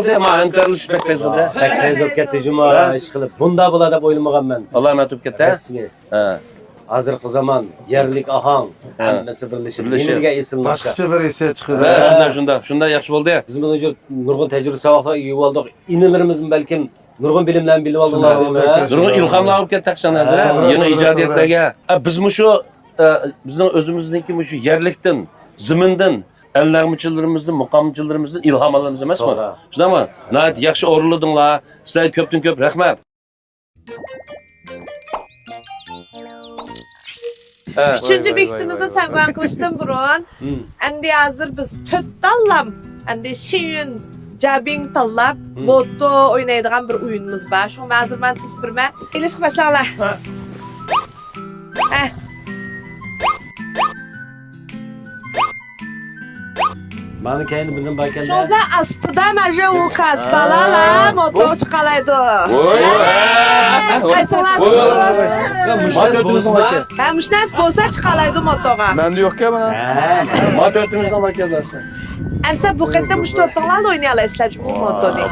ئەمما ھەمكارلىشىش بەك پەيز بولدى. بەك پەيز بولۇپ كەتتى جۇما، ھە؟ ئىشقىلىپ بۇنداق بولار دەپ ئويلىمىغانمەن. ئاللا ئەمەت بولۇپ كەتتى. رەسمىي. ھە. ھازىرقى زامان، يەرلىك ئاھاڭ، ھە. ھەممىسى بىرلىشىپ، بىرلىشىپ. يەنە بىر ھېسسىيات چىقىدۇ. باشقىچە بىر ھېسسىيات چىقىدۇ. ھە، شۇنداق، شۇنداق، شۇنداق ياخشى بولدى. بىز بۇنىڭ ئۈچۈن نۇرغۇن تەجرىبە ساۋاقلار ئىگە بولدۇق. ئىنىلىرىمىزمۇ بەلكىم نۇرغۇن بىلىملەرنى بىلىپ ئالدىلار دەيمەن. نۇرغۇن ئىلھاملار بولۇپ كەتتى تەخشان ھازىر. ھە، توغرا، يېڭى توغرا، ئىجادىيەتلەرگە. ھە، بىزمۇ شۇ، ئە، بىزنىڭ ئۆزىمىزنىڭكى مۇشۇ يەرلىكتىن، زېمىندىن، ئەل نەغمىچىلىرىمىزدىن، مۇقامچىلىرىمىزدىن ئىلھام ئالىمىز ئەمەسمۇ؟ توغرا. شۇنداقمۇ؟ ناھايىتى ياخشى ئورۇنلىدىڭلار. سىلەرگە كۆپتىن كۆپ رەھمەت. ئۈچىنچى بېكىتىمىزنى سەڭگىۋەن قىلىشتىن بۇرۇن، ئەمدى ھازىر بىز تۆت تاللام، ئەمدى شىيۈن جابىڭ تاللاپ، موتو ئوينايدىغان بىر ئويۇنىمىز بار. شۇڭا مەن ھازىر مانا تىزىپ بېرىمەن. ئېلىشقا باشلاڭلار. ھە. مانا كەينىدە بىرنېمە باركەن-دە. شۇندا ئاستىدا مانا شۇ ئۇكاس بالىلار موتوغا چىقالايدۇ. ۋوي. قايسىڭلار چىقىدۇ؟ يا، مۇشۇ نەرسە بولسا. ھە، مۇشۇ نەرسە بولسا چىقالايدۇ موتوغا. مەندە يوقكەن مانا. ھە. ما تۆتىمىزنىڭ باركەن-دە. ئەمسە بۇ قېتىم مۇشۇ تۆتىڭلارلا ئوينىيالايسىلەر، چۈنكى بۇ موتونى.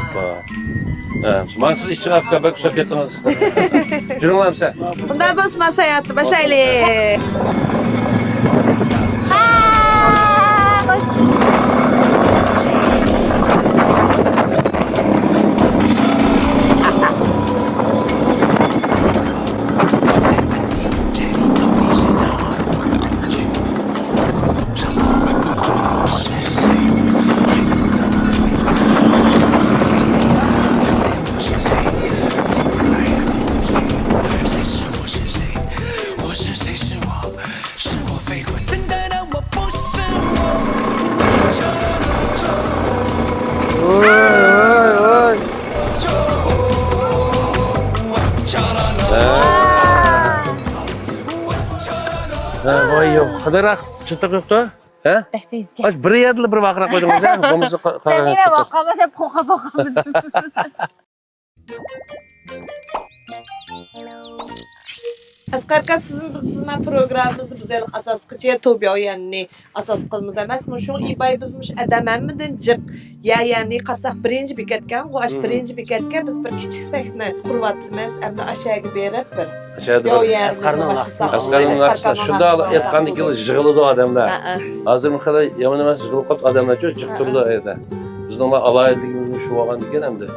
ھە، مانا سىز ئىچىگە ئاپكا بەك ئۇسساپ كەتتىڭىز. جۈرۈڭلار ئەمسە. ئۇنداق بولسا، مانا ساياھەتنى باشلايلى. ۋاي، يوق. قانداقراق چاتاق يوقتۇ؟ ھە؟ بەك پەيزىكەن. بىر يەردىلا بىر ۋارقىراپ قويدىڭىز، ھە؟ بولمىسا قا-، قا-، سەن يەنە چاتاق. ۋارقىرىما دەپ قورقۇپ قالدىم. ئەسقەر ئاكا، سىز، سىز مەن پروگراممىمىزنى بىز ھېلىقى ئاساسقىچە توبياۋيەننى ئاساس قىلىمىز ئەمەسمۇ؟ شۇڭا ئىباي بىز مۇشۇ ئادەم ھەممىدىن جىق يەنى قارىساق بىرىنچى بېكەتكەنغۇ، ئاشۇ بىرىنچى بېكەتكە بىز بىر كىچىك سەھنە قۇرۇۋاتىمىز، ئەمدى ئاشۇ يەرگە بېرىپ بىر يەرنى باشلىساق. ئەسقەرنىڭ ناخشىسى شۇنداق ئېيتقاندىن كېيىن يىغىلىدۇ ئادەملەر. ھازىرمۇ خېلى يامان ئەمەس، يىغىلىپ قاپتۇ ئادەملەرچۇ، جىق تۇرىدۇ ئۇ يەردە. بىزنىڭ ئالاھىدىلىكىمىز شۇ بولغاندىكىن ئەمدى.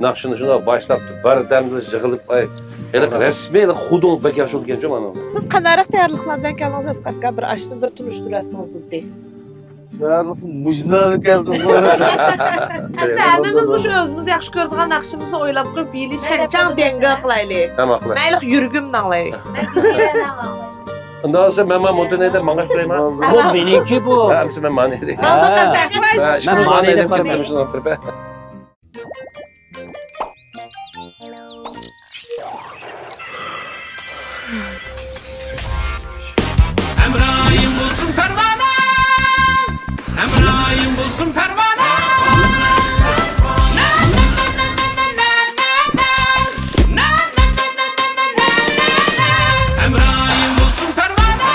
ناخشىنى شۇنداق باشلاپتۇ، بىردەمدىلا يىغىلىپ، ئاي، ھېلىقى رەسمىي، ھېلىقى خۇدۇڭ بەك ياخشى بولىدىكەنچۇ مانا. سىز قانداقراق تەييارلىقلار بىلەن كەلدىڭىز، ئەسقەر ئاكا؟ بىر ئاشنى بىر تونۇشتۇرۇۋەتسىڭىز ئۇددى. تەييارلىق مۇشۇنداق كەلدىمغۇ. ئەمسە ھەممىمىز مۇشۇ ئۆزىمىز ياخشى كۆرىدىغان ناخشىمىزنى ئويلاپ قويۇپ، ھېلى شەنچاڭ دېڭگە قىلايلى. تاماق قىلاي. مەيلى يۈرگۈم داڭلاي. ئۇنداق بولسا مەن مانا موتونى ھەيدەپ ماڭغاچ تۇرايما؟ بولدى. بۇ مېنىڭكى بۇ. ھە، ئەمسە مەن مانا ھەيدەپ. بولدى، قىزلار. ھە، مەن مانا ھەيدەپ كەتتىم، شۇنداق قىلىپ. ھەمراھىڭ بولسۇن پەرۋانە، ھەمراھىڭ بولسۇن پەرۋانە. ھەمراھىڭ بولسۇن پەرۋانە،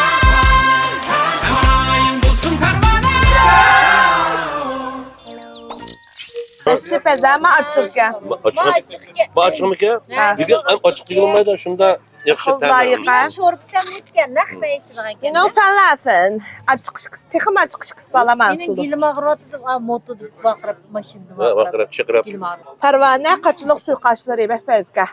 ھەمراھىڭ بولسۇن پەرۋانە. ئاشۇ پەزەما ئاچچىقكەن. ئاچچىق. بۇ ئاچچىقمىكەن؟ ھە. لېكىن ئاچچىق دېگىلى بولمايدۇ، شۇنداق ياخشى تەم. شورپا تەملىككەن، نەق مەيچىدىغان. مېنىڭ سالاسىن. ئاچچىق ئىككىسى، تېخىمۇ ئاچچىق ئىككىسى بالا مانا. مېنىڭ گېلىم ئاغرىۋاتىدۇ، ئا، موتىدا ۋارقىراپ، ماشىنىدا ۋارقىراپ. ۋارقىراپ، چىقىراپ. گېلىم ئاغرىپ. پەرۋانە قاچىلىق سۇيۇقئاشلىرى بەك پەيزىكەن.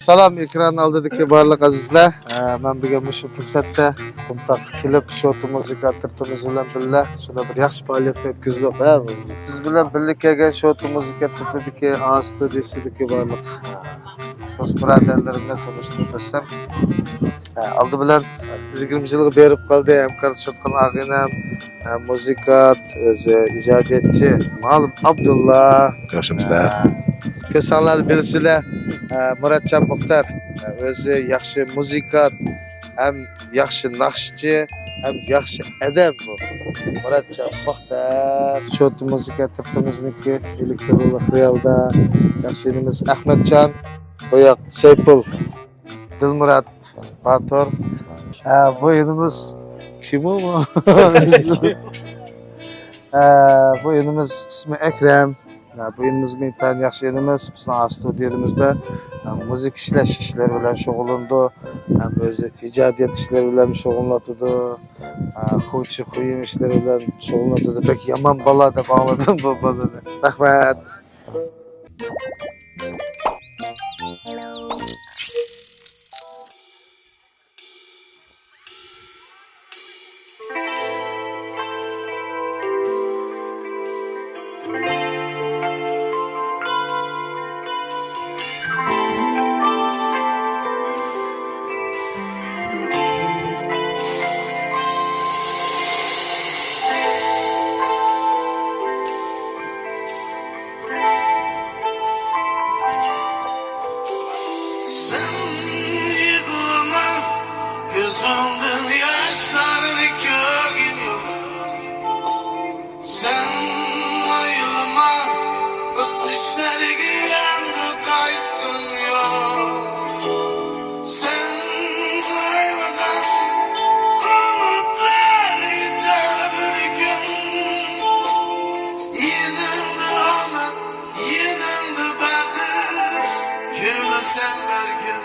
سالام، ئېكران ئالدىدىكى بارلىق ئەزىزلەر. ئە، مەن بۈگۈن مۇشۇ پۇرسەتتە قۇمتاققا كېلىپ، شوتا مۇزىكا ئەترىتىمىز بىلەن بىللە شۇنداق بىر ياخشى پائالىيەتنى ئۆتكۈزدۇق. ھە، بىز بىلەن بىللە كەلگەن شوتا مۇزىكا ئەترىتىدىكى ئا ستۇدىيىسىدىكى بارلىق، ئە، دوست بۇرادەرلىرىمنى تونۇشتۇرۇپ ئۆتسەم. ھە، ئالدى بىلەن يىگىرمە يىلغا بېرىپ قالدى ھەمكارلىشىۋاتقان ئاغىنەم، ھە، مۇزىكانت، ئۆزى ئىجادىيەتچى مۇئەللىم ئابدۇللا. ياخشىمىز-دە. ھە، كۆرسەڭلار بىلىسىلەر، ھە، مۇراتجان مۇختار، ھە، ئۆزى ياخشى مۇزىكانت، ھەم ياخشى ناخشىچى، ھەم ياخشى ئادەم بۇ. مۇراتجان مۇختار. شوتا مۇزىكا ئەترىتىمىزنىڭكى ئېلېكترونلۇق خىيالدا ياخشى ئىنىمىز ئەخمەتجان، بۇ ياق سەيپۇل. دىلمۇرات باتۇر. ھە، بۇ ئىنىمىز كىم ئۇ؟ ئە، بۇ ئىنىمىز ئىسمى ئەكرەم. ئە، بۇ ئىنىمىز ئىنتايىن ياخشى ئىنىمىز. بىزنىڭ ئا ستۇدىيىمىزدا، ئە، مۇزىكا ئىشلەش ئىشلىرى بىلەن شۇغۇللىنىدۇ. ھەم ئۆزى ئىجادىيەت ئىشلىرى بىلەن شۇغۇللىنىۋاتىدۇ. ئە، خۇچى خۇيۇڭ ئىشلىرى بىلەن شۇغۇللىنىۋاتىدۇ. بەك يامان بالا دەپ ئاڭلىدىم بۇ بالىنى. رەھمەت. سەن يىغلىما، كۆزۈڭدىن ياشلارنى كۆرگۈم يوق. سەن ئويلىما، ئۆتمۈشلەرگە ئەمدى قايتقۇم يوق. سەن ئويلىغان ئۈمىدلەر يېتەر بىر كۈن. يېنىڭدا ئامەت، يېنىڭدا بەخت، كۈلىسەن بەلكىم.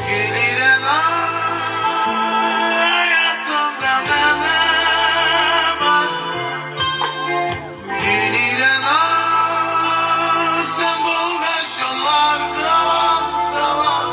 كۈلىدىغان ھاياتىمدا مەنە بار. كۈلىدىغان سەن بولغان شۇلار داۋام، داۋام.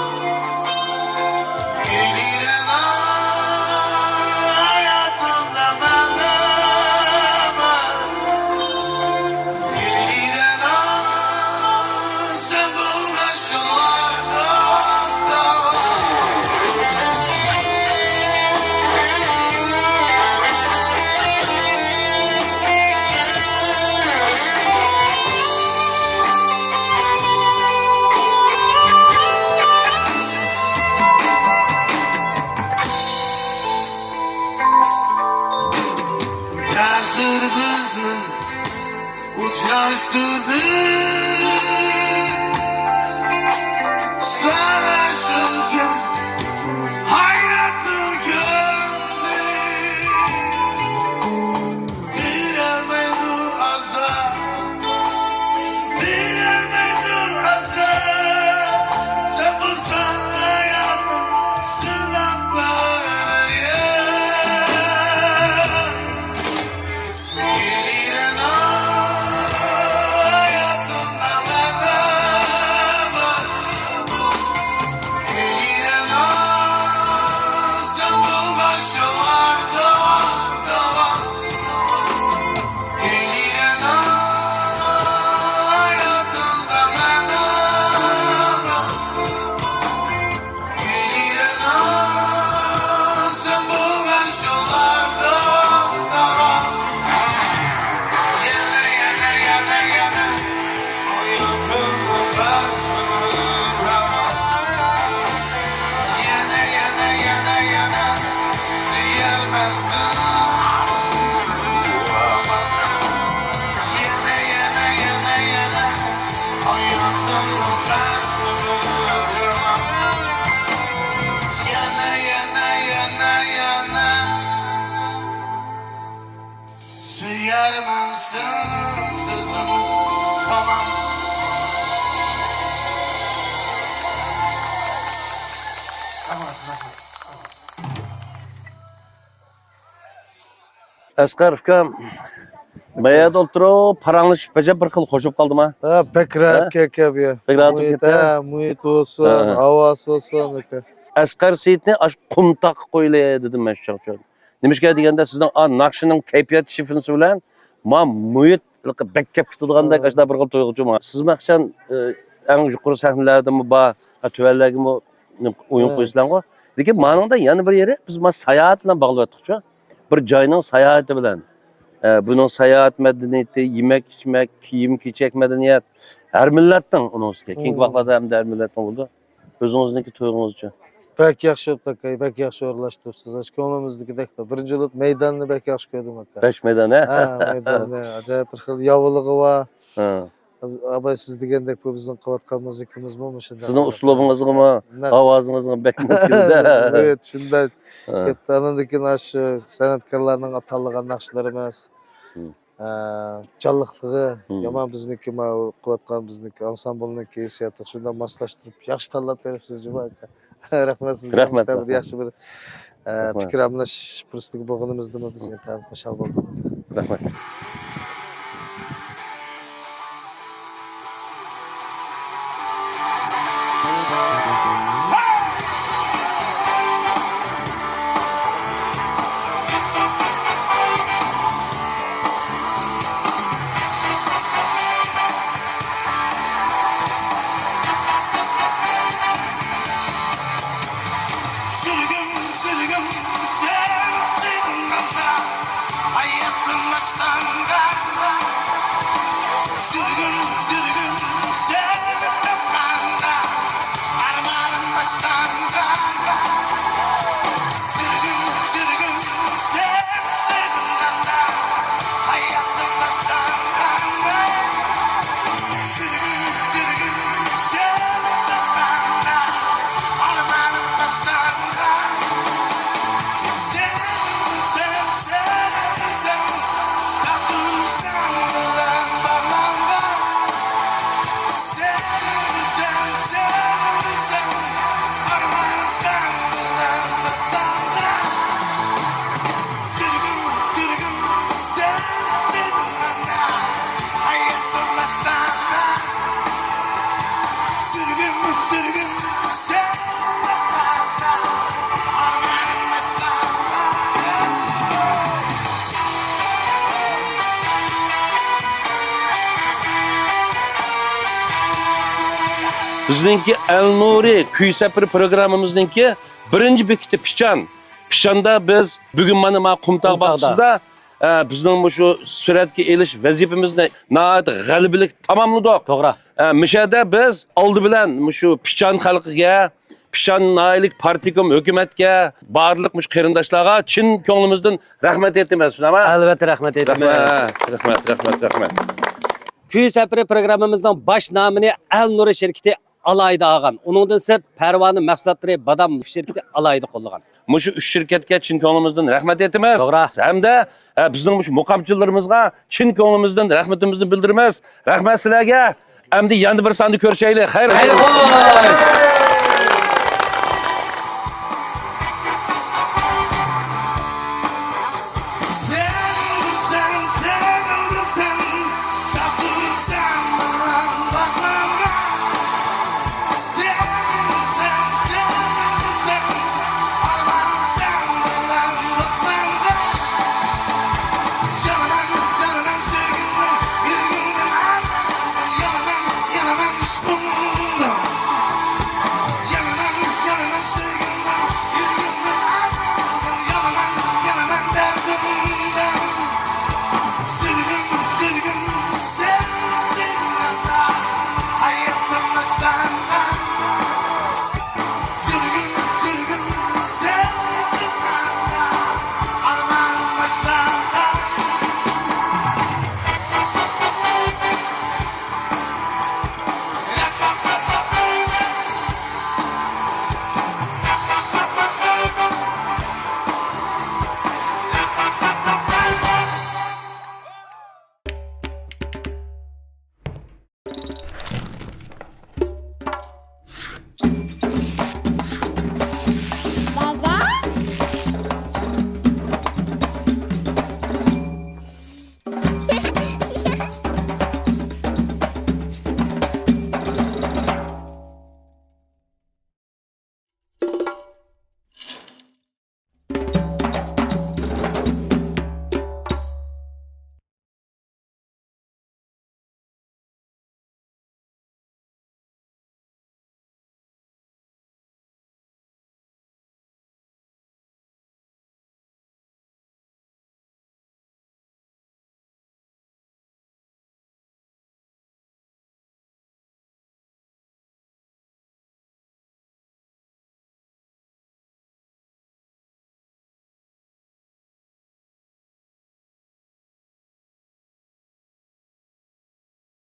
تەقدىر بىزنى ئۇچراشتۇردى. ساڭا شۇنچە ھاياتىم كۆندى. بېرەلمەيدۇ ئازاب، بېرەلمەيدۇ ئازاب. سەن بولساڭ ھاياتنىڭ سىناقلىرى. سۆيەرمەن سېنىڭ سۆزۈڭنى. تامام. ئەسقەر ئۇكام، ما يەردە ئولتۇرۇپ، پاراڭلىشىپ، ئەجەب بىر خىل خوش بولۇپ قالدىم ھە. ھە، بەك راھەت ھە؟ كەكە بۇ يەر. بەك راھەت بولۇپ مۇھىت، كەتتى. ھە، مۇھىت بولسۇن، ھە. ھاۋاسى بولسۇن، ئاكا. ئەسقەر سېيىتنى ئاشۇ قۇمتاققا قويىلى دېدىم مەن شۇ چاغ. نېمىشقا دېگەندە، سىزنىڭ ئا ناخشىنىڭ كەيپىيات شىفىنىسى بىلەن ما مۇھىت بەك كەپ كېتىدىغاندەك ھە. ئاشۇنداق بىر خىل تۇيغۇچۇ ماڭا. سىزمۇ قاچان، ئە، ئەڭ يۇقىرى سەھنىلەردىمۇ بار، ھە، تۆۋەنلەرگىمۇ ئويۇن ھە. قويىسىلەرغۇ. لېكىن مانىڭدا يەنە بىر يېرى، بىز ما ساياھەت بىلەن باغلىۋەتتۇقچۇ. بىر جاينىڭ ساياھىتى بىلەن، ئە، بۇنىڭ ساياھەت مەدەنىيىتى، يېمەك-ئىچمەك، كىيىم-كېچەك مەدەنىيەت، ھەر مىللەتنىڭ ئۇنىڭ ئۈستىگە. كېيىنكى ھە. ۋاقىتلاردا ھەمدە ھەر مىللەتنىڭ بولىدۇ. ئۆزىڭىزنىڭكى تۇيغۇڭىزچۇ؟ بەك ياخشى بوپتۇ ئاكا، بەك ياخشى ئورۇنلاشتۇرۇپسىز. ئاشۇ كۆڭلىمىزدىكىدەك. بىرىنچى بولۇپ مەيداننى بەك ياخشى كۆردۈم ئاكا. بەش مەيدان، ھە؟ ھە، مەيداننى ئاجايىپ بىر خىل ياۋىلىقى بار. ھە. ئاباي، سىز دېگەندەك بۇ بىزنىڭ قىلىۋاتقان مۇزىكىمىزمۇ مۇشۇنداق. سىزنىڭ ئۇسلۇبىڭىزغىمۇ، نەق- ئاۋازىڭىزغىمۇ بەك ماس كېلىدۇ. ئېۋەت، شۇنداق. ھە. كەپتۇ. ئاندىن كېيىن ئاشۇ سەنئەتكارلارنىڭ تاللىغان ناخشىلىرىمىز، ھىم. ئە، جانلىقلىقى ھىم. يامان بىزنىڭكى، ماۋۇ قىلىۋاتقان بىزنىڭكى ئانسامبىلنىڭكى ھېسسىياتىغا شۇنداق ماسلاشتۇرۇپ، ياخشى تاللاپ بېرىپسىز، جۇما ئاكا. رەھمەت سىزگە. رەھمەت، مۇشۇنداق بىر رەھمەت. ياخشى بىر، ئە، رەھمەت. پىكىر ئالمىشىش پۇرسىتىگە بولغىنىمىزدىمۇ بىز ئىنتايىن خۇشال بولدۇق. رەھمەت. سۈرگۈن، سۈرگۈن، سەن سېغىنغاندا، ھاياتىم باشلانغاندا. سۈرگۈن، سۈرگۈن، سەن تاپقاندا، ئارمانىم باشلانغاندا. سۈرگۈن، سۈرگۈن، سەن سېغىنغاندا، ھاياتىم باشلانغاندا. سۈرگۈن، سۈرگۈن، سەن تاپقاندا، ئارمانىم باشلانغان. سەن، سەن، سەن، سەن، تاپتىم سەن بىلەن بارماڭغا. سەن، سەن، سەن، سەن، ئارمانىم سەن بىلەن بىر تاغدا. سۈرگۈن، سۈرگۈن، سەن، سەن، ھاياتىم باشلانغان. سۈرگۈن، سۈرگۈن، سەن، ئارمانىم باشلانغان. بىزنىڭكى ئەل نۇرى كۈي سەپىرى پروگراممىمىزنىڭكى بىرىنچى بېكىتى پىچان. پىچاندا بىز بۈگۈن مانا، ما قۇمتاغ قۇمتاغدا. باغچىسىدا، ئە، بىزنىڭ مۇشۇ سۈرەتكە ئېلىش ۋەزىپىمىزنى ناھايىتى غەلىبىلىك تاماملىدۇق. توغرا. ئە، مۇشۇ يەردە بىز ئالدى بىلەن مۇشۇ پىچان خەلقىگە، پىچان ناھىيەلىك پارتكوم ھۆكۈمەتكە، بارلىق مۇشۇ قېرىنداشلارغا چىن كۆڭلىمىزدىن رەھمەت ئېيتىمىز، شۇنداقمۇ؟ ئەلۋەتتە، رەھمەت ئېيتىمىز. رەھمەت، رەھمەت، رەھمەت، رەھمەت. كۈي سەپىرى پروگراممىمىزنىڭ باش نامىنى ئەل نۇرى شىركىتى ئالاھىدە ئالغان. ئۇنىڭدىن سىرت، پەرۋانە مەھسۇلاتلىرى بادام شىركىتى ئالاھىدە قوللىغان. مۇشۇ ئۈچ شىركەتكە چىن كۆڭلىمىزدىن رەھمەت ئېيتىمىز. توغرا. ھەمدە، ئە، بىزنىڭ مۇشۇ مۇقامچىلىرىمىزغا چىن كۆڭلىمىزدىن رەھمىتىمىزنى بىلدۈرىمىز. رەھمەت سىلەرگە. ئەمدى يەنە بىر ساندا كۆرۈشەيلى. خەير، خەير خوش.